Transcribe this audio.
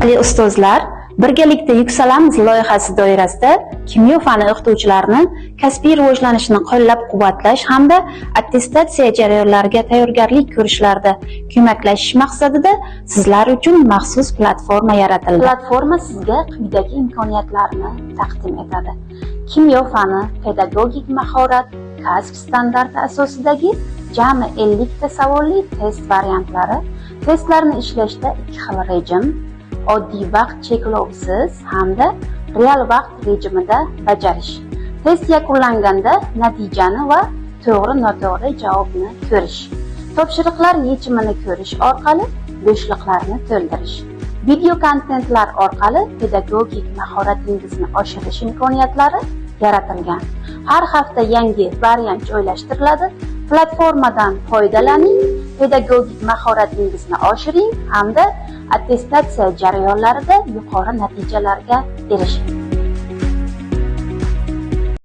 Hurmatli ustozlar, "Birgalikda yuksalamiz" loyihasi doirasida kimyo fani o'qituvchilarini kasbiy rivojlanishini qo'llab-quvvatlash hamda attestatsiya jarayonlariga tayyorgarlik ko'rishlarida ko'maklashish maqsadida sizlar uchun maxsus platforma yaratildi. Platforma sizga quyidagi imkoniyatlarni taqdim etadi: Kimyo fani pedagogik mahorat kasb standarti asosidagi jami 50 ta savolli test variantlari, testlarni ishlashda ikki xil rejim: oddiy vaqt cheklovisiz hamda real vaqt rejimida bajarish, test yakunlanganda natijani va to'g'ri noto'g'ri javobni ko'rish, topshiriqlar yechimini ko'rish orqali bo'shliqlarni to'ldirish, video kontentlar orqali pedagogik mahoratingizni oshirish imkoniyatlari yaratilgan. Har hafta yangi variant joylashtiriladi. Platformadan foydalaning, pedagogik mahoratingizni oshiring hamda attestatsiya jarayonlarida yuqori natijalarga erishing.